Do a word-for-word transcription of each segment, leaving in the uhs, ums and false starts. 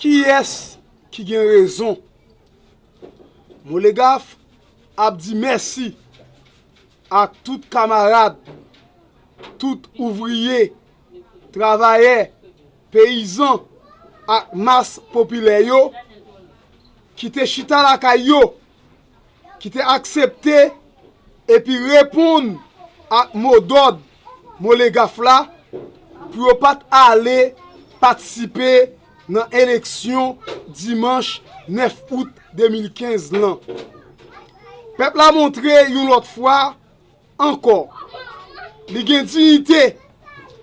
Kiyès ki gen rezon? Molegaf ap di mèsi ak tout kamarad, tout ouvriye, travayè, peyizan ak mas popilè yo ki te chita lakay yo, ki te aksepte epi reponn ak modòd Molegaf la pou yo pa t ale patisipe nan eleksyon dimanch nèf out de mil kenz lan. Pèp la montre yon lòt fwa ankò li gen diyite,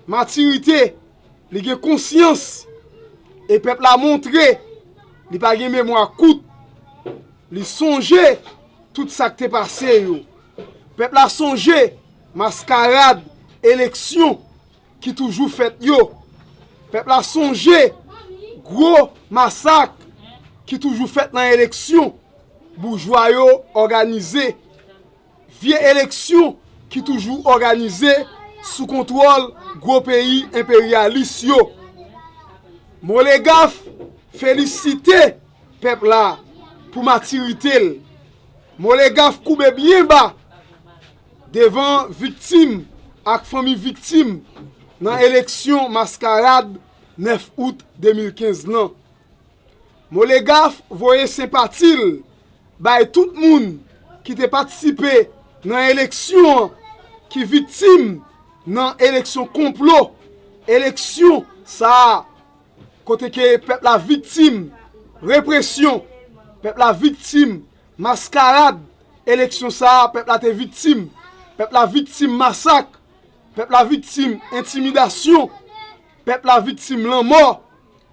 matirite, li gen konsyans, e pèp la montre li pa gen memwa kout. Li sonje tout sa k te pase yo. Pèp la sonje maskarad eleksyon ki toujou fèt yo. Pèp la sonje gwo masak ki toujou fèt nan eleksyon boujwa yo òganize. Vye eleksyon ki toujou òganize sou kontwòl gwo peyi enperyalis yo. Molegaf felisite pèp la pou matirite l. Molegaf koube byen ba devan viktim ak fanmi viktim nan eleksyon maskarad nèf out de mil kenz lan. Molegaf voye senpati l bay tout moun ki te patisipe nan eleksyon an, ki viktim nan eleksyon konplo. Eleksyon sa a, kote ke pèp la viktim represyon, pèp la viktim maskarad. Eleksyon sa a, pèp la te viktim. Pèp la viktim masak. Pèp la viktim entimidasyon. Pèp la viktim lanmò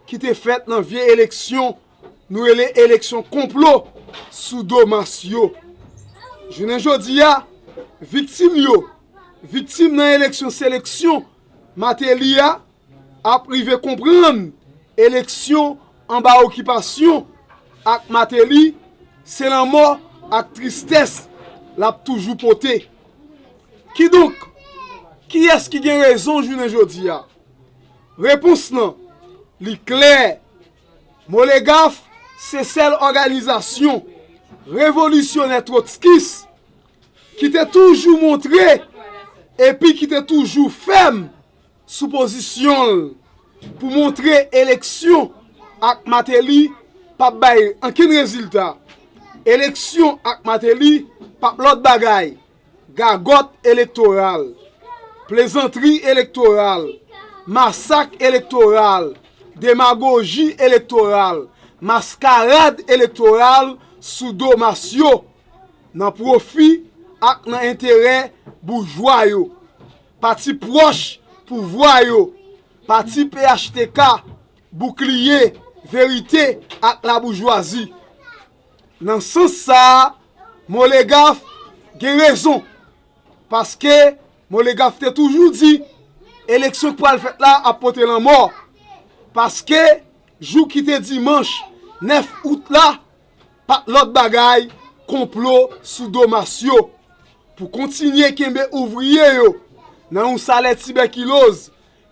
ki te fèt nan vye eleksyon nou rele eleksyon konplo sou do mas yo. Jounen jodi a, viktim yo, viktim nan eleksyon seleksyon Mateli a, ap rive konprann eleksyon anba okipasyon ak Mateli se lanmò ak tristès l ap toujou pote. Kidonk, kiyès ki gen rezon jounen jodi a? Repons lan, li klè. Molegaf se sèl òganizasyon revolisyonè twotskis ki te toujou montre epi ki te toujou fèm sou pozisyon l pou montre eleksyon ak Mateli p ap bay ankenn rezilta. Eleksyon ak Mateli p ap lòt bagay. Gagòt elektoral, plezantri elektoral, masak elektoral, demagoji elektoral, maskarad elektoral sou do mas yo, nan pwofi ak nan enterè boujwa yo. Pati pwòch pouvwa yo, pati P H T K, boukliye verite ak laboujwazi. Nan sans sa a, Molegaf gen rezon, paske Molegaf te toujou di eleksyon k pral fèt la ap pote lanmò, paske jou ki te dimanch nèf out la pa t lòt bagay konplo sou do mas yo. Pou kontinye kenbe ouvriye yo nan yon salè tibèkiloz,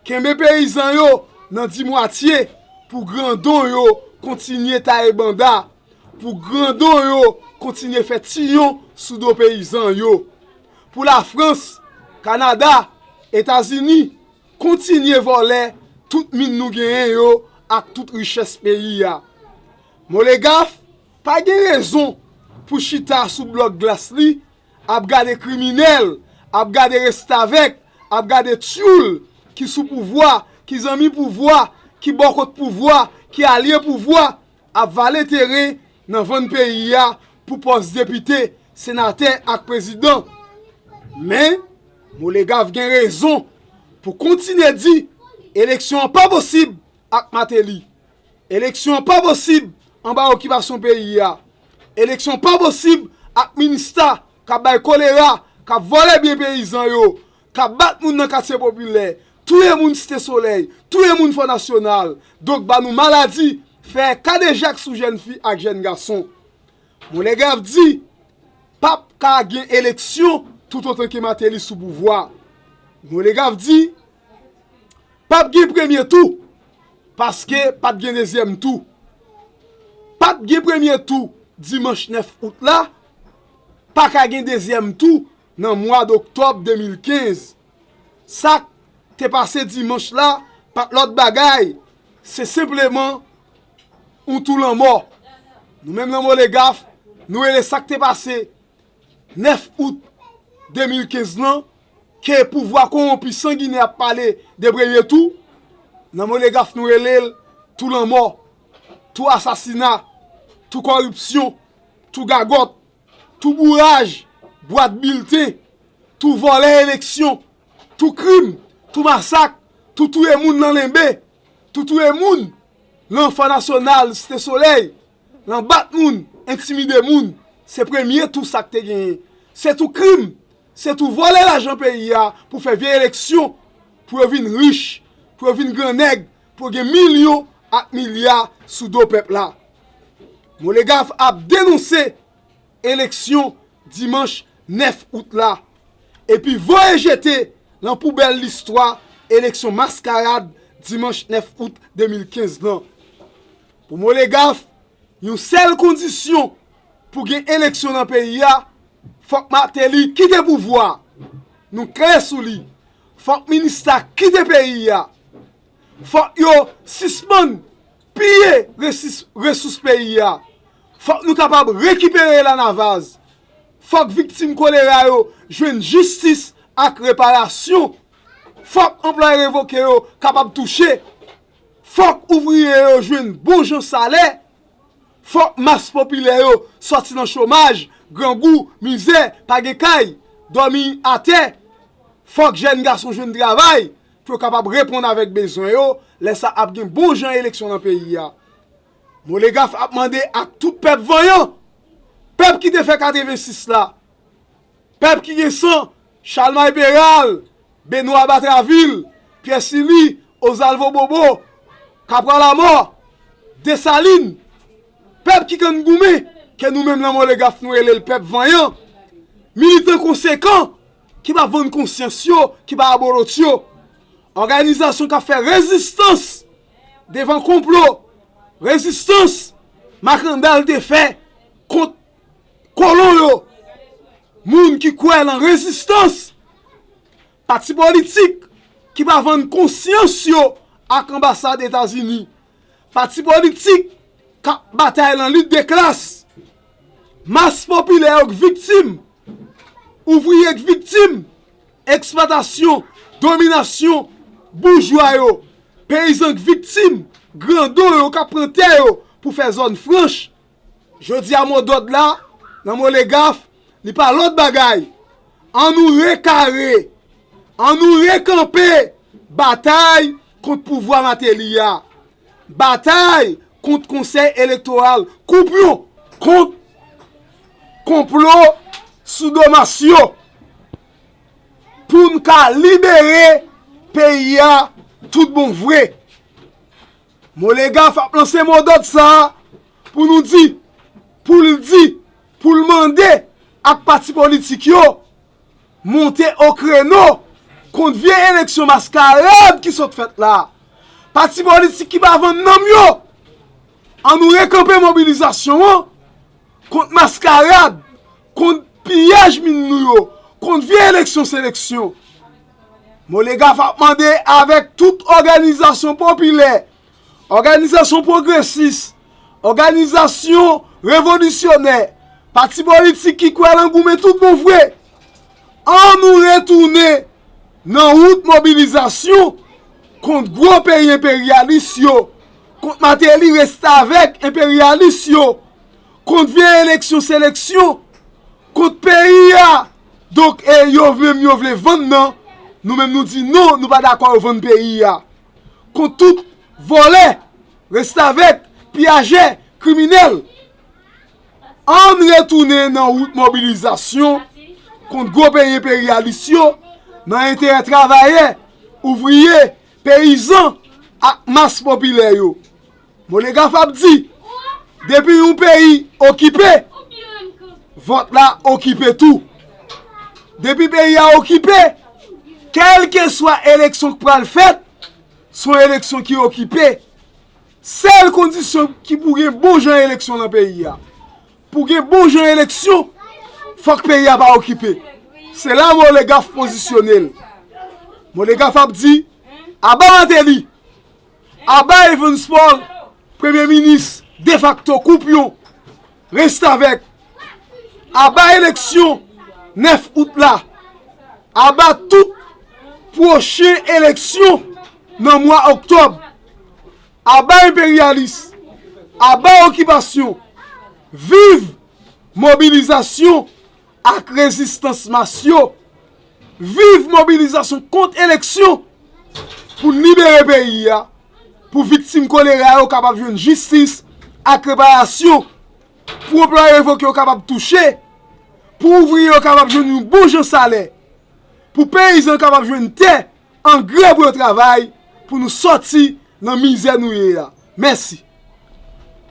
kenbe peyizan yo nan dimwatye, pou grandon yo kontinye taye banda, pou grandon yo kontinye fè tiyon sou do peyizan yo, pou Lafrans, Kanada, Etazini kontinye vòlè tout min nou genyen yo ak tout richès peyi a. Molegaf pa gen rezon pou chita sou blòk glas li ap gade kriminèl, ap gade restavèk, ap gade tyoul ki sou pouvwa, ki zanmi pouvwa, ki bò kot pouvwa, ki alye pouvwa, ap vale teren nan vann peyi a pou pòs depite, senatè ak prezidan. Men, Molegaf gen rezon pou kontinye di eleksyon an pa posib ak Mateli. Eleksyon an pa posib anba okipasyon peyi a. Eleksyon pa posib ak minista k ap bay kolera, k ap vòlè byen peyizan yo, k ap bat moun nan katye popilè, touye moun Site Solèy, touye moun Fò Nasyonal, donk ba nou maladi, fè kadejak sou jèn fi ak jèn gason. Molegaf di, p ap ka gen eleksyon toutotan ke Mateli sou pouvwa. Molegaf di, p ap gen premye tou, paske p ap gen dezyèm tou. Pa t gen premye tou dimanch nèf out la, pa ka gen dezyèm tou nan mwa doktòb de mil kenz. Sa k te pase dimanch la pa t lòt bagay, se senpleman yon tou lanmò. Nou menm nan Molegaf, nou rele sa k te pase nèf out de mil kenz lan, ke pouvwa kowonpi sanginè ap pale de premye tou, nan Molegaf nou rele l tou lanmò, tou asasina, tou kòripsyon, tou gagòt, tou bouraj bwat bilten, tou vòlè eleksyon, tou krim, tou masak, tou touye moun nan Lenbe, tou touye moun nan Fò Nasyonal, Site Solèy, lan bat moun, entimide moun, se premye tou sa k te genyen. Se tou krim, se tou vòlè lajan peyi a pou fè vye eleksyon, pou yo vin rich, pou yo vin gran nèg, pou yo gen milyon ak milya sou do pèp la. Molegaf ap denonse eleksyon dimanch nèf out la, epi voye jete lan poubèl listwa eleksyon maskarad dimanch nèf out de mil kenz lan. Pou Molegaf, yon sèl kondisyon pou gen eleksyon nan peyi a, fòk Martelly kite pouvwa a. Nou klè sou li. Fòk minista kite peyi a. Fòk yo sispann piye resis- resous peyi a. Fòk nou kapab rekipere Lanavaz. Fòk viktim kolera yo jwenn jistis ak reparasyon. Fòk anplwaye revoke yo kapab touche. Fòk ouvriye yo jwenn bon jan salè. Fòk mas popilè yo sòti nan chomaj, grangou, mizè, pa gen kay, dòmi atè. Fòk jèn gason jwenn travay pou yo kapab reponn avèk bezwen yo, lè sa ap gen bon jan eleksyon nan peyi a. Molegaf ap mande ak tout pèp vanyan, pèp ki te fè katrevensis la, pèp ki gen san Chalmay Peral, Benoit Batravil, Pyès Lili, Ozalvo Bobo, Kapra Lamò, Desalin, pèp ki konn goumen, ke nou menm nan Molegaf nou rele l pèp vanyan, militan konsekan, ki pa vann konsyans yo, ki pa abolotyo, òganizasyon k ap fè rezistans devan konplo, rezistans Makandal te fè kont kolon yo, moun ki kwè nan rezistans, pati politik ki pa vann konsyans yo ak anbasad Etazini, pati politik k ap batay lan lit de klas, mas popilè yo k viktim, ouvriye k viktim eksplwatasyon, dominasyon boujwa yo, peyizan k viktim grando yo k ap pran tè yo pou fè zòn franch. Jodi a, modòd la, nan Molegaf, li pa lòt bagay. Ann nou rekare, ann nou rekanpe batay kont pouvwa Mateli a. Batay kont Konsèy Elektoral koupyon, kont konplo sou do mas yo, pou n ka libere peyi a tout bon vre. Molegaf ap lanse modòd sa a pou nou di, pou l di, pou l mande ak pati politik yo monte o kreno kont vye eleksyon maskarad ki sot fèt la. Pati politik ki pa vann nanm yo, ann nou rekanpe mobilizasyon an kont maskarad, kont piyaj min nou yo, kont vye eleksyon seleksyon. Molegaf ap mande avèk tout òganizasyon popilè, òganizasyon pwogresis, òganizasyon revolisyonè, pati politik ki kwè lan goumen tout bon vre, ann nou retounen nan wout mobilizasyon kont gwo peyi enperyalis yo, kont Mateli restavèk enperyalis yo, kont vye eleksyon seleksyon, kont peyi a. Donk, e yo menm yo vle vann nan, nou menm nou di non, nou pa dakò yo vann peyi a. Kont tout vòlè, restavèk, piyajè, kriminèl, ann retounen nan wout mobilizasyon kont gwo peyi enperyalis yo, nan enterè travayè, ouvriye, peyizan ak mas popilè yo. Molegaf ap di, depi yon peyi okipe, vòt la okipe tou. Depi peyi a okipe, kèlkeswa eleksyon k pral fèt, se yon eleksyon ki okipe. Sèl kondisyon ki pou gen bon jan eleksyon nan peyi a. Pou gen bon jan eleksyon, fòk peyi a pa okipe. Se la Molegaf pozisyone l. Molegaf ap di, aba Martelly, aba Evans Paul, premye minis defakto koupyon, restavèk, aba eleksyon nèf out la, aba tout pwochen eleksyon nan mwa oktòb, aba enperyalis, aba okipasyon, viv mobilizasyon ak rezistans mas yo, viv mobilizasyon kont eleksyon pou n libere peyi a, pou viktim kolera yo kapab jwenn jistis ak reparasyon, pou anplwaye revoke yo kapab touche, pou ouvriye yo kapab jwenn yon bon jan salè, pou peyizan kapab jwenn tè, angrè pou yo travay, pou nou sòti nan mizè nou ye a. Mèsi.